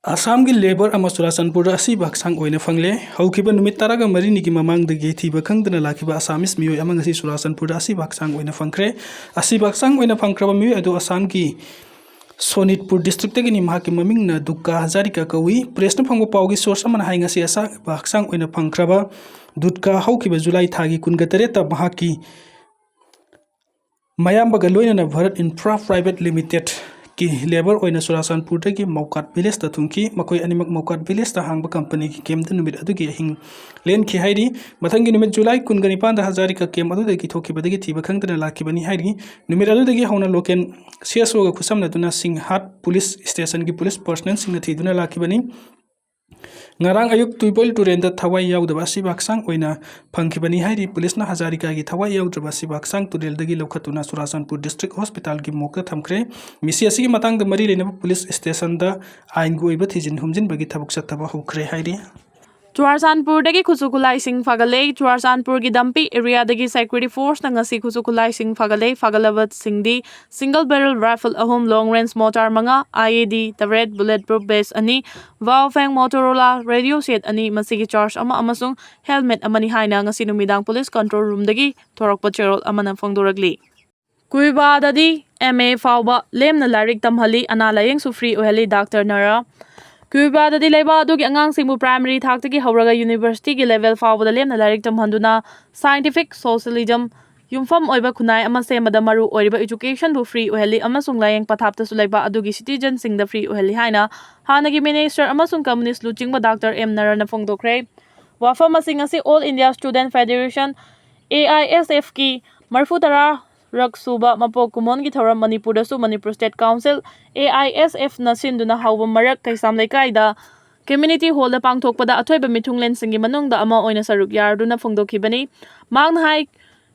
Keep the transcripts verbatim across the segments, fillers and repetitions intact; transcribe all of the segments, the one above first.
ꯑꯁꯥꯝꯒꯤ ꯂꯦꯕꯔ ꯑꯃ ꯆꯨꯔꯥꯆꯥꯟꯄꯨꯔꯗ ꯑꯁꯤꯕ ꯍꯛꯆꯥꯡ ꯑꯣꯏꯅ ꯐꯪꯂꯦ꯫ ꯍꯧꯈꯤꯕ ꯅꯨꯃꯤꯠ ꯇꯔꯥꯒ ꯃꯔꯤꯅꯤꯒꯤ ꯃꯃꯥꯡꯗꯒꯤ ꯊꯤꯕ ꯈꯪꯗꯅ ꯂꯥꯛꯈꯤꯕ ꯑꯁꯥꯃꯤꯁ ꯃꯤꯑꯣꯏ ꯑꯃ ꯉꯁꯤ ꯆꯨꯔꯥꯆꯥꯟꯄꯨꯔꯗ ꯑꯁꯤꯕ ꯍꯛꯆꯥꯡ ꯑꯣꯏꯅ ꯐꯪꯈ꯭ꯔꯦ꯫ ꯑꯁꯤꯕ ꯍꯛꯆꯥꯡ ꯑꯣꯏꯅ ꯐꯪꯈ꯭ꯔꯕ ꯃꯤꯑꯣꯏ ꯑꯗꯨ ꯑꯁꯥꯝꯒꯤ ꯁꯣꯅꯤꯠꯄꯨꯔ ꯗꯤꯁꯇ꯭ꯔꯤꯛꯇꯒꯤꯅꯤ꯫ ꯃꯍꯥꯛꯀꯤ ꯃꯃꯤꯡꯅ ꯗꯨꯛꯀꯥ ꯍꯖꯥꯔꯤꯀꯥ ꯀꯧꯏ꯫ ꯄ꯭ꯔꯦꯁꯅ ꯐꯪꯕ ꯄꯥꯎꯒꯤ ꯁꯣꯔꯁ ꯑꯃꯅ ꯍꯥꯏ, ꯉꯁꯤ ꯑꯁꯥꯕ ꯍꯛꯆꯥꯡ ꯑꯣꯏꯅ ꯐꯪꯈ꯭ꯔꯕ ꯗꯨꯠꯀꯥ ꯍꯧꯈꯤꯕ ꯖꯨꯂꯥꯏ ꯊꯥꯒꯤ ꯀꯨꯟꯒ ꯇꯔꯦꯠꯇ ꯃꯍꯥꯛꯀꯤ ꯃꯌꯥꯝꯕꯒ ꯂꯣꯏꯅꯅ ꯚꯥꯔꯠ ꯏꯟꯐ꯭ꯔꯥ ꯄ꯭ꯔꯥꯏꯚꯦꯠ ꯂꯤꯃꯤꯇꯦꯠꯀꯤ ꯂꯦꯕꯔ ꯑꯣꯏꯅ ꯆꯨꯔꯥꯆꯥꯟꯄꯨꯔꯗꯒꯤ ꯃꯧꯀꯥꯠ ꯚꯤꯂꯦꯖꯇ ꯊꯨꯡꯈꯤ꯫ ꯃꯈꯣꯏ ꯑꯅꯤꯃꯛ ꯃꯧꯀꯥꯠ ꯚꯤꯂꯦꯖꯇ ꯍꯥꯡꯕ ꯀꯝꯄꯅꯤꯒꯤ ꯀꯦꯝꯗ ꯅꯨꯃꯤꯠ ꯑꯗꯨꯒꯤ ꯑꯍꯤꯡ ꯂꯦꯟꯈꯤ ꯍꯥꯏꯔꯤ꯫ ꯃꯊꯪꯒꯤ ꯅꯨꯃꯤꯠ ꯖꯨꯂꯥꯏ ꯀꯨꯟꯒ ꯅꯤꯄꯥꯟꯗ ꯍꯖꯥꯔꯤꯀꯥ ꯀꯦꯝ ꯑꯗꯨꯗꯒꯤ ꯊꯣꯛꯈꯤꯕꯗꯒꯤ ꯊꯤꯕ ꯈꯪꯗꯅ ꯂꯥꯛꯈꯤꯕꯅꯤ ꯍꯥꯏꯔꯤ꯫ ꯅꯨꯃꯤꯠ ꯑꯗꯨꯗꯒꯤ ꯍꯧꯅ local C S ꯑꯣꯒ ꯈꯨꯠꯁꯝꯅꯗꯨꯅ ꯁꯤꯡꯍꯥꯠ police ꯁ꯭ꯇꯦꯁꯟꯒꯤ police ꯄꯔꯁꯅꯦꯜꯁꯤꯡꯅ ꯊꯤꯗꯨꯅ ꯂꯥꯛꯈꯤꯕꯅꯤ꯫ ꯉꯔꯥꯡ ꯑꯌꯨꯛ ꯇꯨꯏꯕꯣꯏꯜ ꯇꯨꯔꯦꯟꯗ ꯊꯋꯥꯏ ꯌꯥꯎꯗꯕ ꯑꯁꯤꯕ ꯍꯛꯆꯥꯡ ꯑꯣꯏꯅ ꯐꯪꯈꯤꯕꯅꯤ ꯍꯥꯏꯔꯤ꯫ ꯄꯨꯂꯤꯁꯅ ꯍꯖꯥꯔꯤꯀꯥꯒꯤ ꯊꯋꯥꯏ ꯌꯥꯎꯗ꯭ꯔꯕ ꯑꯁꯤꯕ ꯍꯛꯆꯥꯡ ꯇꯨꯔꯦꯜꯗꯒꯤ ꯂꯧꯈꯠꯇꯨꯅ ꯆꯨꯔꯥꯆꯥꯟꯄꯨꯔ ꯗꯤꯁꯇ꯭ꯔꯤꯛ ꯍꯣꯁꯄꯤꯇꯥꯜꯒꯤ ꯃꯣꯔꯒꯇ ꯊꯝꯈ꯭ꯔꯦ꯫ ꯃꯤꯁꯤ ꯑꯁꯤꯒꯤ ꯃꯇꯥꯡꯗ ꯃꯔꯤ ꯂꯩꯅꯕ ꯄꯨꯂꯤꯁ ꯁ꯭ꯇꯦꯁꯟꯗ ꯑꯥꯏꯟꯒꯤ ꯑꯣꯏꯕ ꯊꯤꯖꯤꯟ ꯍꯨꯝꯖꯤꯟꯕꯒꯤ ꯊꯕꯛ ꯆꯠꯊꯕ ꯍꯧꯈ꯭ꯔꯦ ꯍꯥꯏꯔꯤ꯫ ꯆꯨꯔꯥꯆꯥꯟꯄꯨꯔꯗꯒꯤ ꯈꯨꯠꯁꯨ ꯈꯨꯠꯂꯥꯏꯁꯤꯡ ꯐꯒꯠꯂꯦ꯫ ꯆꯨꯔꯥꯆꯥꯟꯄꯨꯔꯒꯤ ꯗꯝꯄꯤ ꯑꯦꯔꯤꯌꯥꯗꯒꯤ ꯁꯦꯀ꯭ꯌꯨꯔꯤꯇꯤ ꯐꯣꯔꯁꯅ ꯉꯁꯤ ꯈꯨꯠꯁꯨ ꯈꯨꯠꯂꯥꯏꯁꯤꯡ ꯐꯒꯠꯂꯦ꯫ ꯐꯒꯠꯂꯕꯁꯤꯡꯗꯤ ꯁꯤꯡꯒꯜ ꯕꯦꯔꯦꯜ ꯔꯥꯏꯐꯜ ꯑꯍꯨꯝ, ꯂꯣꯡ ꯔꯦꯟꯖ ꯃꯣꯔꯇꯥꯔ ꯃꯉꯥ, ꯑꯥꯏ ꯏ ꯗꯤ, ꯇꯔꯦꯠ, ꯕꯨꯂꯦꯠ ꯄ꯭ꯔꯨꯐ ꯕꯦꯁ ꯑꯅꯤ, ꯕꯥꯑꯣꯐꯦꯡ ꯃꯣꯇꯣꯔꯣꯂꯥ ꯔꯦꯗꯤꯑꯣ ꯁꯦꯠ ꯑꯅꯤ, ꯃꯁꯤꯒꯤ ꯆꯥꯔꯖ ꯑꯃ ꯑꯃꯁꯨꯡ ꯍꯦꯜꯃꯦꯠ ꯑꯃꯅꯤ ꯍꯥꯏꯅ ꯉꯁꯤ ꯅꯨꯃꯤꯗꯥꯡ ꯄꯨꯂꯤꯁ ꯀꯟꯇ꯭ꯔꯣꯜ ꯔꯨꯝꯗꯒꯤ ꯊꯣꯔꯛꯄ ꯆꯦꯔꯣꯜ ꯑꯃꯅ ꯐꯣꯡꯗꯣꯔꯛꯂꯤ꯫ ꯀ꯭ꯌꯨꯕꯥꯗꯗꯤ ꯑꯦꯝ ꯑꯦ ꯐꯥꯎꯕ ꯂꯦꯝꯅ ꯂꯥꯏꯔꯤꯛ ꯇꯝꯍꯜꯂꯤ, ꯑꯅꯥ ꯂꯥꯌꯦꯡꯁꯨ ꯐ꯭ꯔꯤ ꯑꯣꯏꯍꯜꯂꯤ ꯗꯥꯛꯇꯔ ꯅꯔꯥ꯫ ꯀ꯭ꯌꯨꯕꯥꯗꯗꯤ ꯂꯩꯕꯥꯛ ꯑꯗꯨꯒꯤ ꯑꯉꯥꯡꯁꯤꯡꯕꯨ ꯄ꯭ꯔꯥꯏꯃꯔꯤ ꯊꯥꯛꯇꯒꯤ ꯍꯧꯔꯒ ꯌꯨꯅꯤꯚꯔꯁꯤꯇꯤꯒꯤ ꯂꯦꯚꯦꯜ ꯐꯥꯎꯕꯗ ꯂꯦꯝꯅ ꯂꯥꯏꯔꯤꯛ ꯇꯝꯍꯟꯗꯨꯅ ꯁꯥꯏꯟꯇꯤꯐꯤꯛ ꯁꯣꯁꯤꯌꯦꯂꯤꯖꯝ ꯌꯨꯝꯐꯝ ꯑꯣꯏꯕ ꯈꯨꯟꯅꯥꯏ ꯑꯃ ꯁꯦꯝꯕꯗ ꯃꯔꯨ ꯑꯣꯏꯔꯤꯕ ꯏꯖꯨꯀꯦꯁꯟꯕꯨ ꯐ꯭ꯔꯤ ꯑꯣꯏꯍꯜꯂꯤ ꯑꯃꯁꯨꯡ ꯂꯥꯌꯦꯡ ꯄꯊꯥꯞꯇꯁꯨ ꯂꯩꯕꯥꯛ ꯑꯗꯨꯒꯤ ꯁꯤꯇꯤꯖꯟꯁꯤꯡꯗ ꯐ꯭ꯔꯤ ꯑꯣꯏꯍꯜꯂꯤ ꯍꯥꯏꯅ ꯍꯥꯟꯅꯒꯤ ꯃꯤꯅꯤꯁꯇꯔ ꯑꯃꯁꯨꯡ ꯀꯝꯃꯨꯅꯤꯁ ꯂꯨꯆꯤꯡꯕ ꯗꯥꯛꯇꯔ ꯑꯦꯝ ꯅꯔꯥꯅ ꯐꯣꯡꯗꯣꯛꯈ꯭ꯔꯦ꯫ ꯋꯥꯐꯝ ꯑꯁꯤ ꯉꯁꯤ all India student federation, A I S ꯑꯦꯐꯀꯤ ꯃꯔꯤꯐꯨ ꯇꯔꯥꯔꯛ ꯁꯨꯕ ꯃꯄꯣꯛ ꯀꯨꯝꯑꯣꯟꯒꯤ ꯊꯧꯔꯝ ꯃꯅꯤꯄꯨꯔꯗꯁꯨ Manipur state council, A I S ꯑꯦꯐꯅ ꯁꯤꯟꯗꯨꯅ ꯍꯧꯕ ꯃꯔꯛ ꯀꯩꯁꯥꯝ ꯂꯩꯀꯥꯏꯗ ꯀꯝꯃ꯭ꯌꯨꯅꯤꯇꯤ ꯍꯣꯜꯗ ꯄꯥꯡꯊꯣꯛꯄꯗ ꯑꯊꯣꯏꯕ ꯃꯤꯊꯨꯡꯂꯦꯟꯁꯤꯡꯒꯤ ꯃꯅꯨꯡꯗ ꯑꯃ ꯑꯣꯏꯅ ꯁꯔꯨꯛ ꯌꯥꯔꯗꯨꯅ ꯐꯣꯡꯗꯣꯛꯈꯤꯕꯅꯤ꯫ ꯃꯍꯥꯛꯅ ꯍꯥꯏ,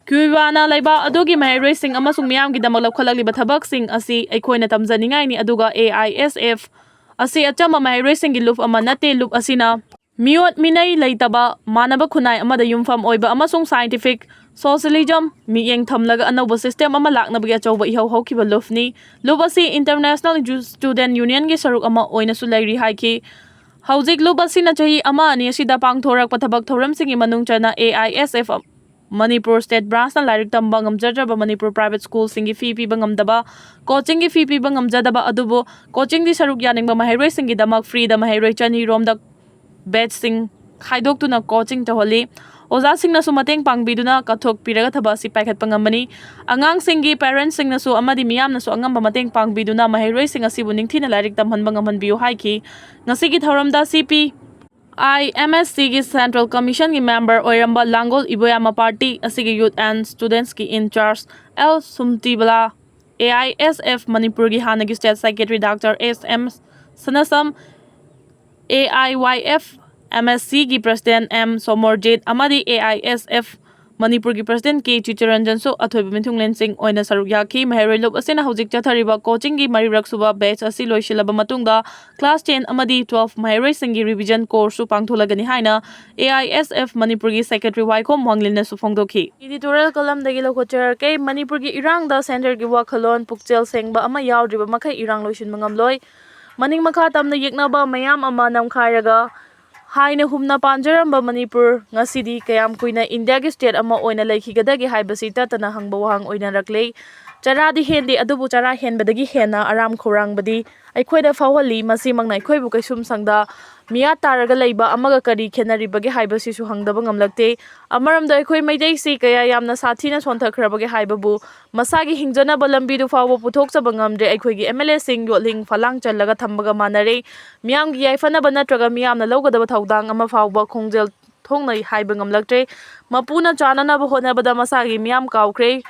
ꯀ꯭ꯌꯨꯕꯥꯅ ꯂꯩꯕꯥꯛ ꯑꯗꯨꯒꯤ ꯃꯍꯩꯔꯣꯏꯁꯤꯡ ꯑꯃꯁꯨꯡ ꯃꯤꯌꯥꯝꯒꯤꯗꯃꯛ ꯂꯧꯈꯠꯂꯛꯂꯤꯕ ꯊꯕꯛꯁꯤꯡ ꯑꯁꯤ ꯑꯩꯈꯣꯏꯅ ꯇꯝꯖꯅꯤꯡꯉꯥꯏꯅꯤ, ꯑꯗꯨꯒ ꯑꯦ ꯑꯥꯏ ꯑꯦꯁ ꯑꯦꯐ ꯑꯁꯤ ꯑꯆꯝꯕ ꯃꯍꯩꯔꯣꯏꯁꯤꯡꯒꯤ ꯂꯨꯞ ꯑꯃ ꯅꯠꯇꯦ꯫ ꯂꯨꯞ ꯑꯁꯤꯅ ꯃꯤꯑꯣꯠ ꯃꯤꯅꯩ ꯂꯩꯇꯕ ꯃꯥꯟꯅꯕ ꯈꯨꯟꯅꯥꯏ ꯑꯃꯗ ꯌꯨꯝꯐꯝ ꯑꯣꯏꯕ ꯑꯃꯁꯨꯡ ꯁꯥꯏꯟꯇꯤꯐꯤꯛ Socialism ꯃꯤꯠꯌꯦꯡ ꯊꯝꯂꯒ ꯑꯅꯧꯕ system ꯑꯃ ꯂꯥꯛꯅꯕꯒꯤ ꯑꯆꯧꯕ ꯏꯍꯧ ꯍꯧꯈꯤꯕ ꯂꯨꯞꯅꯤ꯫ ꯂꯨꯞ ꯑꯁꯤ International Ju-, Student Unionꯒꯤ ꯁꯔꯨꯛ ꯑꯃ ꯑꯣꯏꯅꯁꯨ ꯂꯩꯔꯤ ꯍꯥꯏꯈꯤ꯫ ꯍꯧꯖꯤꯛ ꯂꯨꯞ ꯑꯁꯤꯅ ꯆꯍꯤ ꯑꯃ ꯑꯅꯤ ꯑꯁꯤꯗ ꯄꯥꯡꯊꯣꯔꯛꯄ ꯊꯕꯛ ꯊꯧꯔꯝꯁꯤꯡꯒꯤ ꯃꯅꯨꯡ ꯆꯟꯅ A I S F Manipur State Branchꯅ ꯂꯥꯏꯔꯤꯛ ꯇꯝꯕ ꯉꯝꯖꯗ꯭ꯔꯕ ꯃꯅꯤꯄꯨꯔ private schoolꯁꯤꯡꯒꯤ fee ꯄꯤꯕ ꯉꯝꯗꯕ, coachingꯒꯤ fee ꯄꯤꯕ ꯉꯝꯖꯗꯕ ꯑꯗꯨꯕꯨ coachingꯗꯤ ꯁꯔꯨꯛ ꯌꯥꯅꯤꯡꯕ ꯃꯍꯩꯔꯣꯏꯁꯤꯡꯒꯤꯗꯃꯛ freeꯗ ꯃꯍꯩꯔꯣꯏ ꯆꯅꯤ ꯔꯣꯝꯗ batchꯁꯤꯡ ꯈꯥꯏꯗꯣꯛꯇꯨꯅ coaching ꯇꯧꯍꯜꯂꯤ꯫ ꯑꯣꯖꯥꯁꯤꯡꯅꯁꯨ ꯃꯇꯦꯡ ꯄꯥꯡꯕꯤꯗꯨꯅ ꯀꯠꯊꯣꯛꯄꯤꯔꯒ ꯊꯕꯛ ꯑꯁꯤ ꯄꯥꯏꯈꯠꯄ ꯉꯝꯕꯅꯤ꯫ ꯑꯉꯥꯡꯁꯤꯡꯒꯤ parentsꯁꯤꯡꯅꯁꯨ ꯑꯃꯗꯤ ꯃꯤꯌꯥꯝꯅꯁꯨ ꯑꯉꯝꯕ ꯃꯇꯦꯡ ꯄꯥꯡꯕꯤꯗꯨꯅ ꯃꯍꯩꯔꯣꯏꯁꯤꯡ ꯑꯁꯤꯕꯨ ꯅꯤꯡꯊꯤꯅ ꯂꯥꯏꯔꯤꯛ ꯇꯝꯍꯟꯕ ꯉꯝꯍꯟꯕꯤꯌꯨ ꯍꯥꯏꯈꯤ꯫ ꯉꯁꯤꯒꯤ ꯊꯧꯔꯝꯗ C P I M S Cꯒꯤ Central Commissionꯒꯤ member ꯑꯣꯏꯔꯝꯕ ꯂꯥꯡꯒꯣꯜ ꯏꯕꯣꯌꯥꯃ party ꯑꯁꯤꯒꯤ Youth and Studentsꯀꯤ in charge L ꯁꯨꯝꯇꯤꯕꯂꯥ, A I S F ꯃꯅꯤꯄꯨꯔꯒꯤ ꯍꯥꯟꯅꯒꯤ state secretary Doctor S M ꯁꯅꯥꯁꯝ, A I Y F M S Cꯒꯤ president M Somorjit ꯑꯃꯗꯤ A I S F ꯃꯅꯤꯄꯨꯔꯒꯤ president K ꯆꯤꯠꯇꯔꯟꯖꯟꯁꯨ ꯑꯊꯣꯏꯕ ꯃꯤꯊꯨꯡꯂꯦꯟꯁꯤꯡ ꯑꯣꯏꯅ ꯁꯔꯨꯛ ꯌꯥꯈꯤ꯫ ꯃꯍꯩꯔꯣꯏ ꯂꯨꯞ ꯑꯁꯤꯅ ꯍꯧꯖꯤꯛ ꯆꯠꯊꯔꯤꯕ coachingꯒꯤ ꯃꯔꯤꯔꯛ ꯁꯨꯕ batch ꯑꯁꯤ ꯂꯣꯏꯁꯤꯜꯂꯕ ꯃꯇꯨꯡꯗ class ten ꯑꯃꯗꯤ twelve ꯃꯍꯩꯔꯣꯏꯁꯤꯡꯒꯤ revision courseꯁꯨ ꯄꯥꯡꯊꯣꯛꯂꯒꯅꯤ ꯍꯥꯏꯅ A I S F ꯃꯅꯤꯄꯨꯔꯒꯤ secretary ꯋꯥꯏꯈꯣꯝ ꯋꯥꯡꯂꯤꯟꯅꯁꯨ ꯐꯣꯡꯗꯣꯛꯈꯤ꯫ Editorial columnꯗꯒꯤ ꯂꯧꯈꯠꯆꯔꯛꯀꯦ꯫ ꯃꯅꯤꯄꯨꯔꯒꯤ ꯏꯔꯥꯡꯗ centreꯒꯤ ꯋꯥꯈꯜꯂꯣꯟ ꯄꯨꯛꯆꯦꯜ ꯁꯦꯡꯕ ꯑꯃ ꯌꯥꯎꯗ꯭ꯔꯤꯕ ꯃꯈꯩ ꯏꯔꯥꯡ ꯂꯣꯏꯁꯤꯟꯕ ꯉꯝꯂꯣꯏ꯫ ꯃꯅꯤꯡ ꯃꯈꯥ ꯇꯝꯅ ꯌꯦꯛꯅꯕ ꯃꯌꯥꯝ ꯑꯃ ꯅꯝꯈꯥꯏꯔꯒ ꯍꯥꯏꯅ ꯍꯨꯝꯅ ꯄꯥꯟꯖꯔꯝꯕ ꯃꯅꯤꯄꯨꯔ ꯉꯁꯤꯗꯤ ꯀꯌꯥꯝ ꯀꯨꯏꯅ ꯏꯟꯗꯤꯌꯥꯒꯤ state ꯑꯃ ꯑꯣꯏꯅ ꯂꯩꯈꯤꯒꯗꯒꯦ ꯍꯥꯏꯕꯁꯤ ꯇꯠꯇꯅ ꯍꯪꯕ ꯋꯥꯍꯪ ꯑꯣꯏꯅꯔꯛꯂꯦ꯫ ꯆꯔꯥꯗꯤ ꯍꯦꯟꯗꯦ, ꯑꯗꯨꯕꯨ ꯆꯔꯥ ꯍꯦꯟꯕꯗꯒꯤ ꯍꯦꯟꯅ ꯑꯔꯥꯝ ꯈꯧꯔꯥꯡꯕꯗꯤ ꯑꯩꯈꯣꯏꯗ ꯐꯥꯎꯍꯜꯂꯤ꯫ ꯃꯁꯤꯃꯛꯅ ꯑꯩꯈꯣꯏꯕꯨ ꯀꯩꯁꯨꯝꯁꯪꯗ ꯃꯤꯌꯥꯠ ꯇꯥꯔꯒ ꯂꯩꯕ ꯑꯃꯒ ꯀꯔꯤ ꯈꯦꯠꯅꯔꯤꯕꯒꯦ ꯍꯥꯏꯕꯁꯤꯁꯨ ꯍꯪꯗꯕ ꯉꯝꯂꯛꯇꯦ꯫ ꯑꯃꯔꯣꯝꯗ ꯑꯩꯈꯣꯏ ꯃꯩꯇꯩꯁꯤ ꯀꯌꯥ ꯌꯥꯝꯅ ꯁꯥꯊꯤꯅ ꯁꯣꯟꯊꯈ꯭ꯔꯕꯒꯦ ꯍꯥꯏꯕꯕꯨ ꯃꯁꯥꯒꯤ ꯍꯤꯡꯖꯅꯕ ꯂꯝꯕꯤꯗꯨ ꯐꯥꯎꯕ ꯄꯨꯊꯣꯛꯆꯕ ꯉꯝꯗ꯭ꯔꯦ꯫ ꯑꯩꯈꯣꯏꯒꯤ M L Aꯁꯤꯡ ꯌꯣꯠꯂꯤꯡ ꯐꯂꯥꯡ ꯆꯜꯂꯒ ꯊꯝꯕꯒ ꯃꯥꯟꯅꯔꯦ꯫ ꯃꯤꯌꯥꯝꯒꯤ ꯌꯥꯏꯐꯅꯕ ꯅꯠꯇ꯭ꯔꯒ ꯃꯤꯌꯥꯝꯅ ꯂꯧꯒꯗꯕ ꯊꯧꯗꯥꯡ ꯑꯃ ꯐꯥꯎꯕ ꯈꯣꯡꯖꯦꯜ ꯊꯣꯡꯅ ꯍꯥꯏꯕ ꯉꯝꯂꯛꯇ꯭ꯔꯦ꯫ ꯃꯄꯨꯅ ꯆꯥꯅꯅꯕ ꯍꯣꯠꯅꯕꯗ ꯃꯁꯥꯒꯤ ꯃꯤꯌꯥꯝ ꯀꯥꯎꯈ꯭ꯔꯦ꯫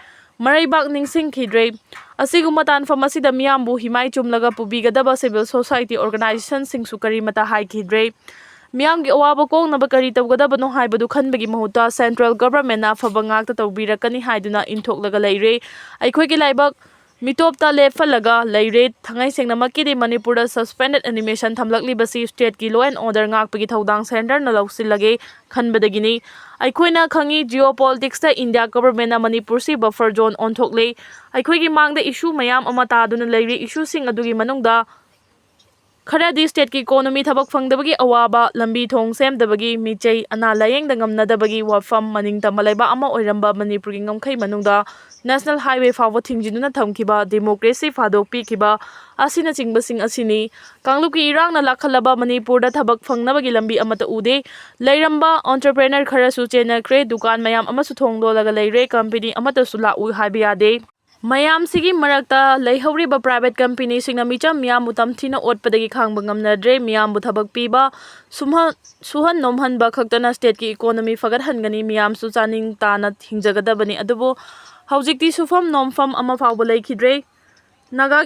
ꯃꯔꯩꯕꯥꯛ ꯅꯤꯡꯁꯤꯡꯈꯤꯗ꯭ꯔꯦ꯫ ꯑꯁꯤꯒꯨꯝꯕ ꯇꯥꯟꯐꯝ ꯑꯁꯤꯗ ꯃꯤꯌꯥꯝꯕꯨ ꯍꯤꯃꯥꯏ ꯆꯨꯝꯂꯒ ꯄꯨꯕꯤꯒꯗꯕ civil society organizationꯁꯤꯡꯁꯨ ꯀꯔꯤꯃꯇ ꯍꯥꯏꯈꯤꯗ꯭ꯔꯦ꯫ ꯃꯤꯌꯥꯝꯒꯤ ꯑꯋꯥꯕ ꯀꯣꯛꯅꯕ ꯀꯔꯤ ꯇꯧꯒꯗꯕꯅꯣ ꯍꯥꯏꯕꯗꯨ ꯈꯟꯕꯒꯤ ꯃꯍꯨꯠꯇ central governmentꯅ ꯑꯐꯕ ꯉꯥꯛꯇ ꯇꯧꯕꯤꯔꯛꯀꯅꯤ ꯍꯥꯏꯗꯨꯅ ꯏꯟꯊꯣꯛꯂꯒ ꯂꯩꯔꯦ꯫ ꯑꯩꯈꯣꯏꯒꯤ ꯂꯥꯏꯕꯛ ꯃꯤꯇꯣꯞꯇ ꯂꯦꯞꯍꯜꯂꯒ ꯂꯩꯔꯦ꯫ ꯊꯥꯡꯉꯩ ꯁꯦꯡꯅꯃꯛꯀꯤꯗꯤ ꯃꯅꯤꯄꯨꯔꯗ suspended animation ꯊꯝꯂꯛꯂꯤꯕꯁꯤ stateꯀꯤ law and order ꯉꯥꯛꯄꯒꯤ ꯊꯧꯗꯥꯡ centreꯅ ꯂꯧꯁꯤꯜꯂꯒꯦ ꯈꯟꯕꯗꯒꯤꯅꯤ꯫ ꯑꯩꯈꯣꯏꯅ ꯈꯪꯉꯤ, geopoliticsꯇ India governmentꯅ ꯃꯅꯤꯄꯨꯔꯁꯤ buffer zone ꯑꯣꯟꯊꯣꯛꯂꯦ꯫ ꯑꯩꯈꯣꯏꯒꯤ ꯃꯥꯡꯗ issue ꯃꯌꯥꯝ ꯑꯃ ꯇꯥꯗꯨꯅ ꯂꯩꯔꯤ꯫ Issueꯁꯤꯡ ꯑꯗꯨꯒꯤ ꯃꯅꯨꯡꯗ ꯈꯔꯗꯤ stateꯀꯤ economy ꯊꯕꯛ ꯐꯪꯗꯕꯒꯤ ꯑꯋꯥꯕ, ꯂꯝꯕꯤ ꯊꯣꯡ ꯁꯦꯝꯗꯕꯒꯤ ꯃꯤꯆꯩ, ꯑꯅꯥ ꯂꯥꯌꯦꯡꯗ ꯉꯝꯅꯗꯕꯒꯤ ꯋꯥꯐꯝ, ꯃꯅꯤꯡ ꯇꯝꯕ ꯂꯩꯕꯥꯛ ꯑꯃ ꯑꯣꯏꯔꯝꯕ ꯃꯅꯤꯄꯨꯔꯒꯤ ꯉꯝꯈꯩ ꯃꯅꯨꯡꯗ national highway ꯐꯥꯎꯕ ꯊꯤꯡꯖꯤꯟꯗꯨꯅ ꯊꯝꯈꯤꯕ, democracy ꯐꯥꯗꯣꯛꯄꯤꯈꯤꯕ ꯑꯁꯤꯅꯆꯤꯡꯕꯁꯤꯡ ꯑꯁꯤꯅꯤ꯫ ꯀꯥꯡꯂꯨꯞꯀꯤ ꯏꯔꯥꯡꯅ ꯂꯥꯛꯈꯠꯂꯕ ꯃꯅꯤꯄꯨꯔꯗ ꯊꯕꯛ ꯐꯪꯅꯕꯒꯤ ꯂꯝꯕꯤ ꯑꯃꯠꯇ ꯎꯗꯦ꯫ ꯂꯩꯔꯝꯕ entrepreneur ꯈꯔꯁꯨ ꯆꯦꯟꯅꯈ꯭ꯔꯦ, ꯗꯨꯀꯥꯟ ꯃꯌꯥꯝ ꯑꯃꯁꯨ ꯊꯣꯡ ꯂꯣꯜꯂꯒ ꯂꯩꯔꯦ, company ꯑꯃꯠꯇꯁꯨ ꯂꯥꯛꯎ ꯍꯥꯏꯕ ꯌꯥꯗꯦ꯫ ꯃꯌꯥꯝꯁꯤꯒꯤ ꯃꯔꯛꯇ ꯂꯩꯍꯧꯔꯤꯕ private companyꯁꯤꯡꯅ ꯃꯤꯆꯝ ꯃꯤꯌꯥꯝꯕꯨ ꯇꯝꯊꯤꯅ ꯑꯣꯠꯄꯗꯒꯤ ꯈꯥꯡꯕ ꯉꯝꯅꯗ꯭ꯔꯦ꯫ ꯃꯤꯌꯥꯝꯕꯨ ꯊꯕꯛ ꯄꯤꯕ, ꯁꯨꯝꯍ-, ꯁꯨꯍꯟ ꯅꯣꯝꯍꯟꯕ ꯈꯛꯇꯅ stateꯀꯤ economy ꯐꯒꯠꯍꯟꯒꯅꯤ, ꯃꯤꯌꯥꯝꯁꯨ ꯆꯥꯅꯤꯡ ꯇꯥꯅ ꯍꯤꯡꯖꯒꯗꯕꯅꯤ꯫ ꯑꯗꯨꯕꯨ ꯍꯧꯖꯤꯛꯇꯤ ꯁꯨꯐꯝ ꯅꯣꯝꯐꯝ ꯑꯃ ꯐꯥꯎꯕ ꯂꯩꯈꯤꯗ꯭ꯔꯦ꯫ ꯅꯥꯒꯥ,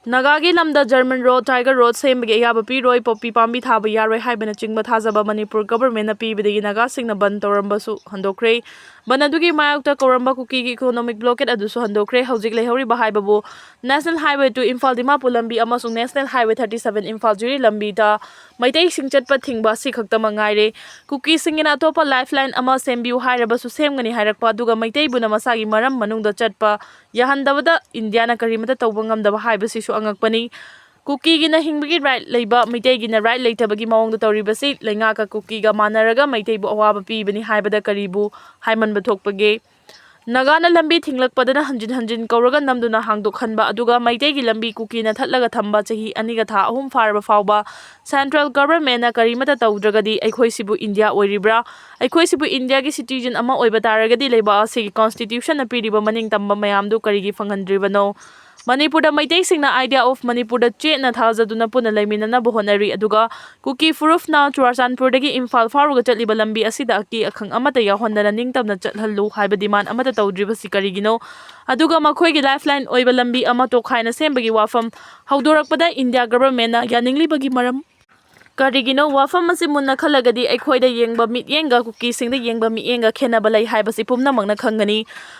ꯅꯥꯒꯥꯒꯤ ꯂꯝꯗ German road, Tiger road ꯁꯦꯝꯕꯒꯤ ꯑꯌꯥꯕ ꯄꯤꯔꯣꯏ, poppy ꯄꯥꯝꯕꯤ ꯊꯥꯕ ꯌꯥꯔꯣꯏ ꯍꯥꯏꯕꯅꯆꯤꯡꯕ ꯊꯥꯖꯕ ꯃꯅꯤꯄꯨꯔ governmentꯅ ꯄꯤꯕꯗꯒꯤ ꯅꯥꯒꯥꯁꯤꯡꯅ ꯕꯟ ꯇꯧꯔꯝꯕꯁꯨ ꯍꯟꯗꯣꯛꯈ꯭ꯔꯦ꯫ ꯕꯟ ꯑꯗꯨꯒꯤ ꯃꯥꯌꯣꯛꯇ ꯀꯧꯔꯝꯕ ꯀꯨꯀꯤꯒꯤ economic blockade ꯑꯗꯨꯁꯨ ꯍꯟꯗꯣꯛꯈ꯭ꯔꯦ꯫ ꯍꯧꯖꯤꯛ ꯂꯩꯍꯧꯔꯤꯕ ꯍꯥꯏꯕꯕꯨ National Highway two Imphal Dimapur ꯂꯝꯕꯤ ꯑꯃꯁꯨꯡ National Highway thirty seven Imphal ꯖꯤꯔꯤ ꯂꯝꯕꯤꯗ ꯃꯩꯇꯩꯁꯤꯡ ꯆꯠꯄ ꯊꯤꯡꯕ ꯑꯁꯤ ꯈꯛꯇꯃꯛ ꯉꯥꯏꯔꯦ꯫ ꯀꯨꯀꯤꯁꯤꯡꯒꯤꯅ ꯑꯇꯣꯞꯄ lifeline ꯑꯃ ꯁꯦꯝꯕꯤꯌꯨ ꯍꯥꯏꯔꯕꯁꯨ ꯁꯦꯝꯒꯅꯤ ꯍꯥꯏꯔꯛꯄ ꯑꯗꯨꯒ ꯃꯩꯇꯩꯕꯨꯅ ꯃꯁꯥꯒꯤ ꯃꯔꯝ ꯃꯅꯨꯡꯗ ꯆꯠꯄ ꯌꯥꯍꯟꯗꯕꯗ Indiaꯅ ꯀꯔꯤꯃꯠꯇ ꯇꯧꯕ ꯉꯝꯗꯕ ꯍꯥꯏꯕꯁꯤꯁꯨ ꯑꯉꯛꯄꯅꯤ꯫ ꯀꯨꯀꯤꯒꯤꯅ ꯍꯤꯡꯕꯒꯤ right ꯂꯩꯕ, ꯃꯩꯇꯩꯒꯤꯅ right ꯂꯩꯇꯕꯒꯤ ꯃꯑꯣꯡꯗ ꯇꯧꯔꯤꯕꯁꯤ ꯂꯩꯉꯥꯛꯀ ꯀꯨꯀꯤꯒ ꯃꯥꯟꯅꯔꯒ ꯃꯩꯇꯩꯕꯨ ꯑꯋꯥꯕ ꯄꯤꯕꯅꯤ ꯍꯥꯏꯕꯗ ꯀꯔꯤꯕꯨ ꯍꯥꯏꯃꯟꯕ ꯊꯣꯛꯄꯒꯦ? ꯅꯥꯒꯥꯅ ꯂꯝꯕꯤ ꯊꯤꯡꯂꯛꯄꯗꯅ ꯍꯟꯖꯤꯟ ꯍꯟꯖꯤꯟ ꯀꯧꯔꯒ ꯅꯝꯗꯨꯅ ꯍꯥꯡꯗꯣꯛꯍꯟꯕ, ꯑꯗꯨꯒ ꯃꯩꯇꯩꯒꯤ ꯂꯝꯕꯤ ꯀꯨꯀꯤꯅ ꯊꯠꯂꯒ ꯊꯝꯕ ꯆꯍꯤ ꯑꯅꯤꯒ ꯊꯥ ꯑꯍꯨꯝ ꯐꯥꯔꯕ ꯐꯥꯎꯕ central governmentꯅ ꯀꯔꯤꯃꯠꯇ ꯇꯧꯗ꯭ꯔꯒꯗꯤ ꯑꯩꯈꯣꯏꯁꯤꯕꯨ India ꯑꯣꯏꯔꯤꯕ꯭ꯔꯥ? ꯑꯩꯈꯣꯏꯁꯤꯕꯨ Indiaꯒꯤ citizen ꯑꯃ ꯑꯣꯏꯕ ꯇꯥꯔꯒꯗꯤ ꯂꯩꯕꯥꯛ ꯑꯁꯤꯒꯤ constitutionꯅ ꯄꯤꯔꯤꯕ ꯃꯅꯤꯡ ꯇꯝꯕ ꯃꯌꯥꯝꯗꯨ ꯀꯔꯤꯒꯤ ꯐꯪꯍꯟꯗ꯭ꯔꯤꯕꯅꯣ? ꯃꯅꯤꯄꯨꯔꯗ ꯃꯩꯇꯩꯁꯤꯡꯅ Idea of ꯃꯅꯤꯄꯨꯔꯗ ꯆꯦꯠꯅ ꯊꯥꯖꯗꯨꯅ ꯄꯨꯟꯅ ꯂꯩꯃꯤꯟꯅꯅꯕ ꯍꯣꯠꯅꯔꯤ, ꯑꯗꯨꯒ ꯀꯨꯀꯤ ꯐꯨꯔꯨꯞꯅ ꯆꯨꯔꯥꯆꯥꯟꯄꯨꯔꯗꯒꯤ ꯏꯝꯐꯥꯜ ꯐꯥꯎꯔꯒ ꯆꯠꯂꯤꯕ ꯂꯝꯕꯤ ꯑꯁꯤꯗ ꯑꯀꯤ ꯑꯈꯪ ꯑꯃꯠꯇ ꯌꯥꯎꯍꯟꯗꯅ ꯅꯤꯡꯇꯝꯅ ꯆꯠꯍꯜꯂꯨ ꯍꯥꯏꯕ demand ꯑꯃꯠꯇ ꯇꯧꯗ꯭ꯔꯤꯕꯁꯤ ꯀꯔꯤꯒꯤꯅꯣ? ꯑꯗꯨꯒ ꯃꯈꯣꯏꯒꯤ lifeline ꯑꯣꯏꯕ ꯂꯝꯕꯤ ꯑꯃ ꯇꯣꯈꯥꯏꯅ ꯁꯦꯝꯕꯒꯤ ꯋꯥꯐꯝ ꯍꯧꯗꯣꯔꯛꯄꯗ India governmentꯅ ꯌꯥꯅꯤꯡꯂꯤꯕꯒꯤ ꯃꯔꯝ ꯀꯔꯤꯒꯤꯅꯣ? ꯋꯥꯐꯝ ꯑꯁꯤ ꯃꯨꯟꯅ ꯈꯜꯂꯒꯗꯤ ꯑꯩꯈꯣꯏꯗ ꯌꯦꯡꯕ ꯃꯤꯠꯌꯦꯡꯒ ꯀꯨꯀꯤꯁꯤꯡꯗ ꯌꯦꯡꯕ ꯃꯤꯠꯌꯦꯡꯒ ꯈꯦꯠꯅꯕ ꯂꯩ ꯍꯥꯏꯕꯁꯤ ꯄꯨꯝꯅꯃꯛꯅ ꯈꯪꯒꯅꯤ꯫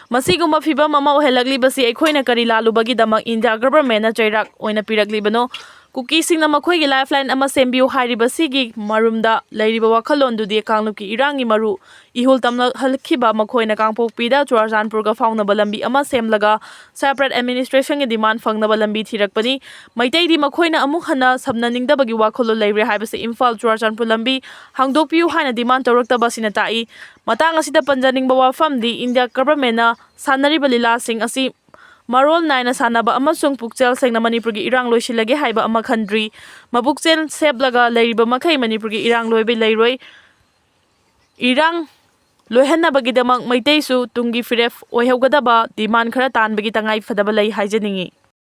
ꯃꯁꯤꯒꯨꯝꯕ ꯐꯤꯚꯝ ꯑꯃ ꯑꯣꯏꯍꯜꯂꯛꯂꯤꯕꯁꯤ ꯑꯩꯈꯣꯏꯅ ꯀꯔꯤ ꯂꯥꯜꯂꯨꯕꯒꯤꯗꯃꯛ ꯏꯟꯗꯤꯌꯥ ꯒꯚꯔꯟꯃꯦꯟꯅ ꯆꯩꯔꯥꯛ ꯑꯣꯏꯅ ꯄꯤꯔꯛꯂꯤꯕꯅꯣ? ꯀꯨꯀꯤꯁꯤꯡꯅ ꯃꯈꯣꯏꯒꯤ ꯂꯥꯏꯐꯂꯥꯏꯟ ꯑꯃ ꯁꯦꯝꯕꯤꯌꯨ ꯍꯥꯏꯔꯤꯕꯁꯤꯒꯤ ꯃꯔꯨꯝꯗ ꯂꯩꯔꯤꯕ ꯋꯥꯈꯜꯂꯣꯟꯗꯨꯗꯤ ꯀꯥꯡꯂꯨꯞꯀꯤ ꯏꯔꯥꯡꯒꯤ ꯃꯔꯨ ꯏꯍꯨꯜ ꯇꯝꯂꯛꯍꯟꯈꯤꯕ ꯃꯈꯣꯏꯅ ꯀꯥꯡꯄꯣꯛꯄꯤꯗ ꯆꯨꯔꯥꯆꯥꯟꯄꯨꯔꯒ ꯐꯥꯎꯅꯕ ꯂꯝꯕꯤ ꯑꯃ ꯁꯦꯝꯂꯒ separate administrationꯒꯤ demand ꯐꯪꯅꯕ ꯂꯝꯕꯤ ꯊꯤꯔꯛꯄꯅꯤ꯫ ꯃꯩꯇꯩꯗꯤ ꯃꯈꯣꯏꯅ ꯑꯃꯨꯛ ꯍꯟꯅ ꯁꯝꯅꯅꯤꯡꯗꯕꯒꯤ ꯋꯥꯈꯜꯂꯣꯟ ꯂꯩꯔꯦ ꯍꯥꯏꯕꯁꯤ ꯏꯝꯐꯥꯜ ꯆꯨꯔꯥꯆꯥꯟꯄꯨꯔ ꯂꯝꯕꯤ ꯍꯥꯡꯗꯣꯛꯄꯤꯌꯨ ꯍꯥꯏꯅ demand ꯇꯧꯔꯛꯇꯕ ꯑꯁꯤꯅ ꯇꯥꯛꯏ꯫ ꯃꯇꯥꯡ ꯑꯁꯤꯗ ꯄꯟꯖꯅꯤꯡꯕ ꯋꯥꯐꯝꯗꯤ ꯏꯟꯗꯤꯌꯥ ꯒꯚꯔꯟꯃꯦꯟꯅ ꯁꯥꯟꯅꯔꯤꯕ ꯂꯤꯂꯥꯁꯤꯡ ꯑꯁꯤ ꯃꯔꯣꯜ ꯅꯥꯏꯅ ꯁꯥꯟꯅꯕ ꯑꯃꯁꯨꯡ ꯄꯨꯛꯆꯦꯜ ꯁꯦꯡꯅ ꯃꯅꯤꯄꯨꯔꯒꯤ ꯏꯔꯥꯡ ꯂꯣꯏꯁꯤꯜꯂꯒꯦ ꯍꯥꯏꯕ ꯑꯃ ꯈꯟꯗ꯭ꯔꯤ꯫ ꯃꯕꯨꯛꯆꯦꯜ ꯁꯦꯞꯂꯒ ꯂꯩꯔꯤꯕ ꯃꯈꯩ ꯃꯅꯤꯄꯨꯔꯒꯤ ꯏꯔꯥꯡ ꯂꯣꯏꯕ ꯂꯩꯔꯣꯏ꯫ ꯏꯔꯥꯡ ꯂꯣꯏꯍꯟꯅꯕꯒꯤꯗꯃꯛ ꯃꯩꯇꯩꯁꯨ ꯇꯨꯡꯒꯤ ꯐꯤꯔꯦꯞ ꯑꯣꯏꯍꯧꯒꯗꯕ demand ꯈꯔ ꯇꯥꯟꯕꯒꯤ ꯇꯉꯥꯏ ꯐꯗꯕ ꯂꯩ ꯍꯥꯏꯖꯅꯤꯡꯏ꯫